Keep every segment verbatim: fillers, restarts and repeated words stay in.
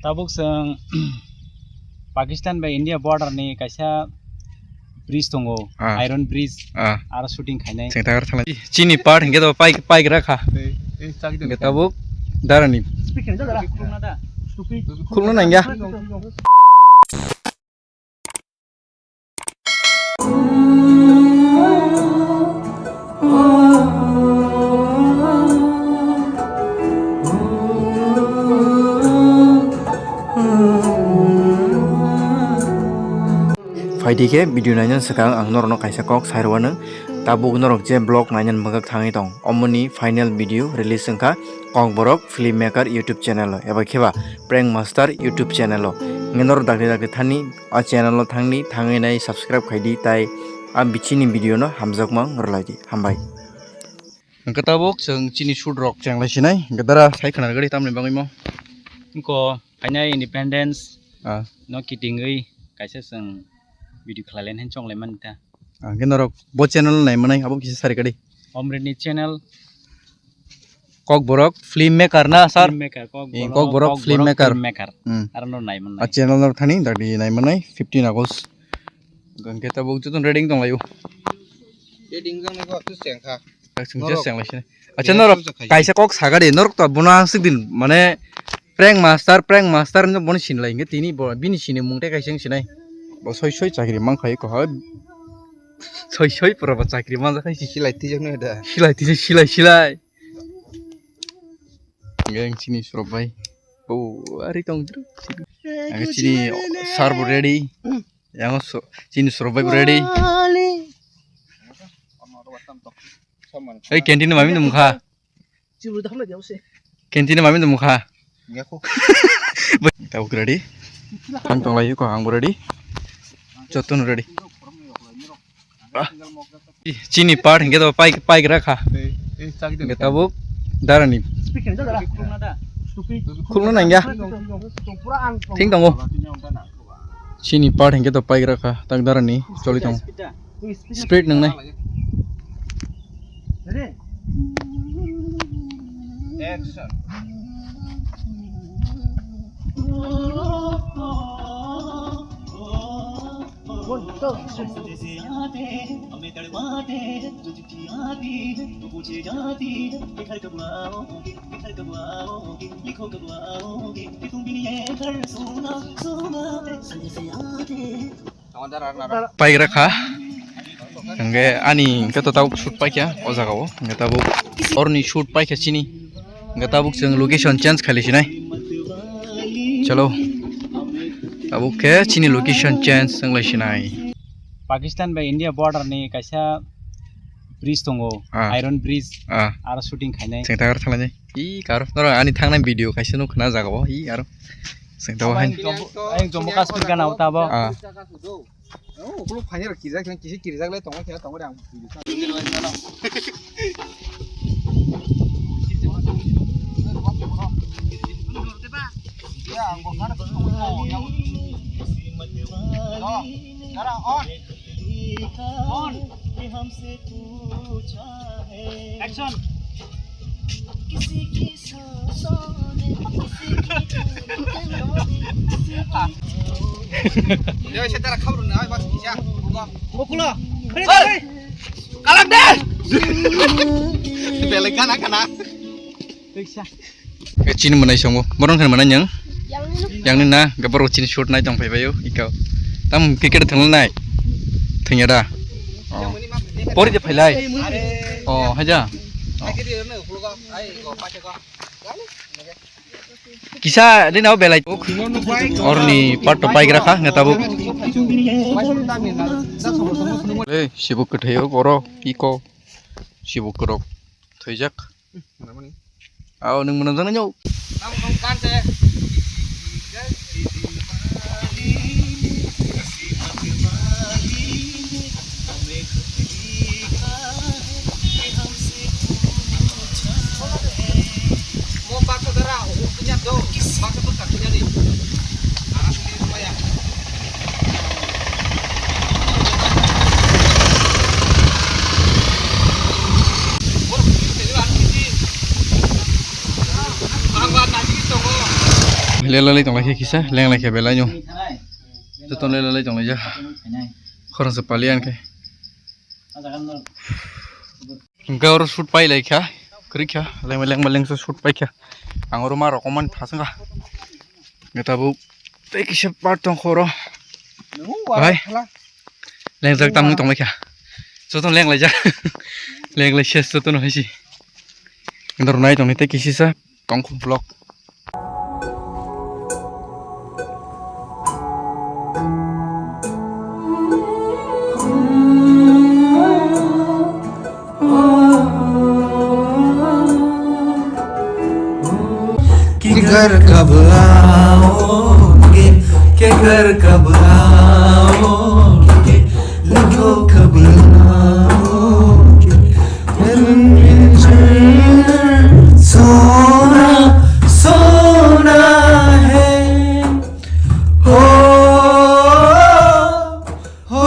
Tabuk chwng Pakistan bai India border ni kaisa bridge tongo, Ah. Iron Bridge, Ah. aro shooting khainai. Chwng tagar thalai. Chini part hinkhe to pai, pai gra kha. Hinkhe tabuk darani. Khulna da. Khulna nangya. Phaidi khe video naina swkang ang norokno kaisa kok sai rwano. Tabuk norok je vlog naina mwngak thangwi tong, omoni final video release wngkha Kokborok Filmmaker YouTube channel o, eba kheba Prank Master YouTube channel o. Hwnkhe norok dakti dakti thani o channel o thangdi, thangwi nai subscribe khaidi, tai a bichini video no hamjakmung rwlaidi. Hambai. Hwnkhe tabuk chwng chini shoot rok chenglai sinai, hwnkhe dara sai khwna gari tamni bagwi mo. Wngkha kainai independence Ah. no kitingwi kaisa chwng video khlai laina chonglai mani ta. Ah, hwnkhe norok bo channel nai manai abo kisa sari kadi. Omrini channel. Kokborok Filmmaker na, sir? Filmmaker, Kokborok, Eh, Kokborok Kokborok Filmmaker. Filmmaker. Hmm. Aro no nai manai. A channel no thani dadi nai manai fifteen August. Hwnkhe tabuk joto ready tonglaio. Ready wngjaknai khe wastu chengkha. Chwng Norok. Chenglaisini. Acha Yes, norok chwng chengkha. Kaisa kok sagadi norok to bono ang swkdin mane Prank master, prank master hinwi bono sinilai hwnkhe tini bo bini sinimung tei kaisa wng sinai. Bo soi soi chakri mankha eko hai. Soi soi pura bo chakri manjak hai. Silai twijaknai da. Silai twijak, silai, silai. Hwnkhe ang chini surok bai. Bo ari tong tru. Ang chini sir bo ready. Yang so chini surok bai bo ready. Ei canteen mami nung kha. Canteen mami tongkha. Yakho. Tabuk ready. Ang tonglai ko, ang ready. Jotono ready. Chini part hinkhe to pai, pai gra kha. Hinkhe tabuk darani. Khulna nangya. Thing tongo. Chini part hinkhe to pai gra kha. Tak darani choli tongo. Speed nang nai. Ready? Action. One, two, three. Paigra kha. Hwnkhe ani hwnkhe to tabuk shoot paikha o jaga o. Hwnkhe tabuk oroni shoot paikha chini. Hwnkhe tabuk chwng location change khailai sinai. Chalo. Tabuk khe chini location change wnglai sinai. Pakistan bai India border ni kaisa bridge tongo, Ah. Iron Bridge. Ah. Aro shooting khainai. Chwng tagar thalani. I karo norok ani thangnai video kaisa nuk khna jaga o. I aro. Chwng tabuk Abo hain. Ayang Jammu, ayang Jammu Kashmir gana o tabo. Ah. Oh, ukuluk phainai rok kirijak, kisa kirijak le tongo, kisa tongo de ang. Hello, Dara, on. On. Action. Yo, se tara khabrung na, mas kisa. Bugo. Bukulo. Hey! Kalam de! Belai kana kana. Chini mwnai songo. Borong khan mwnai nyang? Yang ni na, gabor chini shoot nai tong phai bayo, iko. Tam cricket thang nai. Thangya da. Oh. Pori de phailai. Oh, haja. Oh. Kisa, di nao belai. Orni part to paigra kha, nge tabuk. Eh, sibuk kwthai o, oro, iko. Sibuk kwrok. Thwijak. Ao, nwng mwnam jana nyau. Lelai tonglai khe kisa, lenglai khe belai no. Joto lelai tonglai ja. Khorang se pali an khe. Hingke oro shoot pai lai kha, kwrwi kha, lengma lengma lengso shoot pai kha. Ang oro ma rokomani thasung kha. Hingke tabuk tei kisa part tong kho oro. Bahai. Lengjak tamni tong lai kha. Joto leng lai ja. Leng lai ses joto no hai si. Dor nai tong ni tei kisi sa. Tongkhu vlog. Kigar kab aoge, kigar kab aoge, lagho kab aoge. सोना सोना है हो हो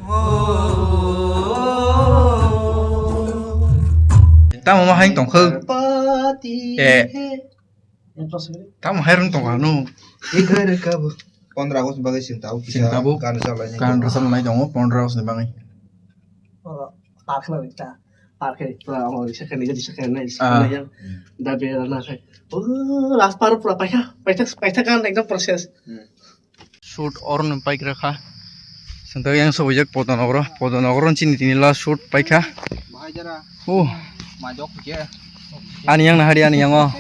हो Tamo ma haing tongkha? Pati Eh. He. Tamo hai rung tong ano. Ikhai rwkha bo. Pondro August ni bagwi chwng tabuk Chwng kisa tabuk gan rwchap lainai gan tongo. Rwchap lainai tongo pondro August ni bagwi. Oro park na rwkha. Park hai pura amo risa khe nai risa khe nai risa Ah. Khe nai. Da be na khai. Oh, last par pura paitha paitha paitha gan ekdom process. Hmm. Shoot oroni paikra kha. Santa yang sobo jak Podonogoro. Podonogoro chini tini last shoot paikha. Bahai jara. Oh. Majok ke. Ani yang nahari ani yang o.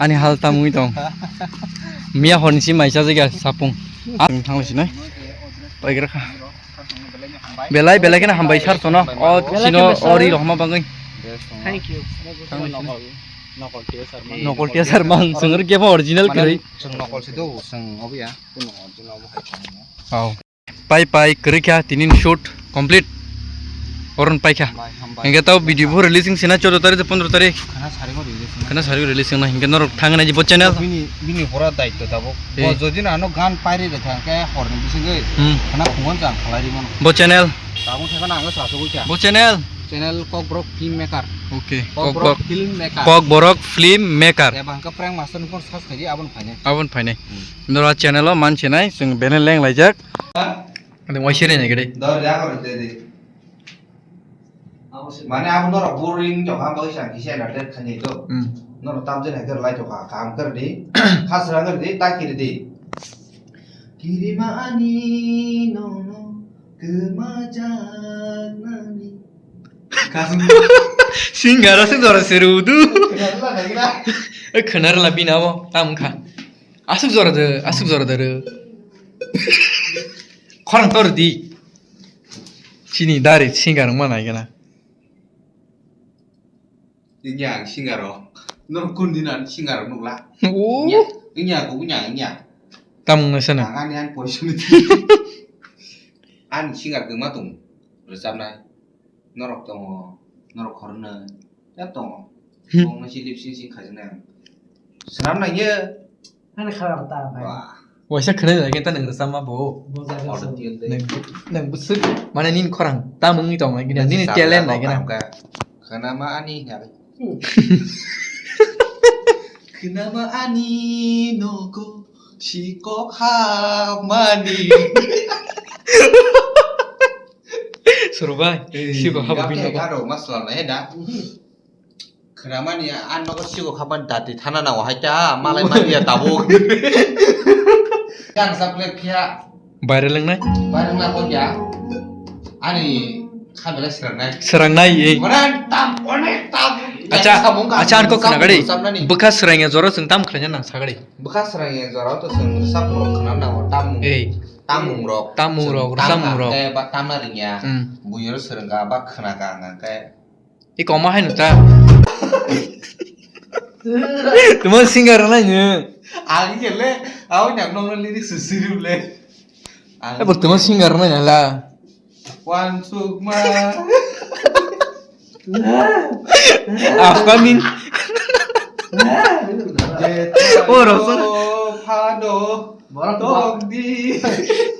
Ani hal tamui tong. Mia horni si mai chajaga sapung. Ang thang sinai. Paikra kha. Belai belai kena hambai sar tono. O sino ori rohma bangwi. Thank you. Thang sinai. Nokol tiya sar man. Nokol tiya sar man. Sengri ke original kiri. Seng nokol sido seng obiya. Kuno original mo hai. Au. Pai pai kwrwi kha tinin shoot complete. Oron pai kha. Hambai, hambai. Hingke tau video bo releasing sina choudo tarik pondro tarik. Khana sari ko releasing. Khana sari ko releasing na hingke norok thang nai bo channel. Bini bini hora daityo tabo. Eh. Bo jodi na ano gan pairi de thang ke horni bisingoi. Hmm. Khana khungon jang khalai ri mano. Bo channel. Tamo thang na ang sa so kha. Bo channel. Channel Kokborok Filmmaker. Okay. Kokborok Kokborok Filmmaker. Kokborok Filmmaker. Ya bang ka prank master ni kon search khaji abon phainai. Abon phainai. Hmm. Nora channel o mansinai, chwng bene leng laijak. Ani waisere nai gede. Dor ya ko de de. Mane abo norok boring jok ha bagwi sa kisa entertain khainai to. Hmm. Norok tamjani hai khe lai tokha, kaham khe rwdi. Khasra khe rwdi, ta khe rwdi. Kirima ani nono kwmajaknani. Singer aswk jora se rwdu. Khwnar la bini abo tam wngkha. Aswk jora de, aswk jora de rw. Khorang tor di. Chini dari singer wngma nai gana. Inya ang singer o. Norok kun din ang singer o nukla. Oh. Inya, inya, inya, inya. Tamung na sana. Ang ani, ani poisa miti. Ani singer kwma tung. Rwchapnai. Norok tongo. Norok khoroknwi. Ya tongo. Hmm. Bongno si lip sync sing khajana. Swnam nangya. Ani khara ta bai. Wah. Waisa khwnai lagi ta nang rwchapma bo. Bo jaga so. Nang, nang busuk. Mane nini khorang. Tamung ni tong lagi na. Nini talent lagi na. Khwnama ani hingya. Khwnama ani nogo sikok hamani. Surubai, eh, sikok habo bini nogo. Karo masla na heda. Khwnamani an nogo sikok hamani dati thana nango hai ta malai mani ya tabuk. Kan saplek kya. Viral wngnai? Viral na kok ya? Ani khamera srangnai. Srangnai, eh. Mana tam, onek tam. Acha, acha, an kok khna gari. Bwkha srangya jora chwng tam khlaina nang sagari. Bwkha srangya jora to chwng sap rok khna nango tam. Eh. Tamung rok. Tamung rok, tamung rok. Ba tamna ringya. Hmm. Buyur srangka ba khna ka nang kai. I koma hai no ta. Tuma singer na ni. Agi kele, au nyak nong lyrics siri le. Eh, bo tuma singer na la. Wan sukma. Upcoming. Oh, rasa. Phado. Borok Tokdi.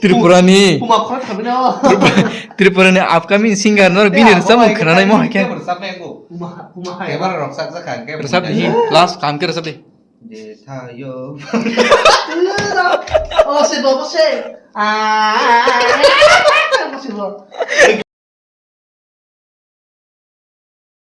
Tripurani Puma khorok khamino. Tripurani upcoming singer no bini rwchapmung khwnanai mo hai khe. Puma puma hai. Kebara rok sak sak kha khe. Rwchap di last kam khe rwchap di. Je thayo. Oh se bo se. Ah. Bo se bo.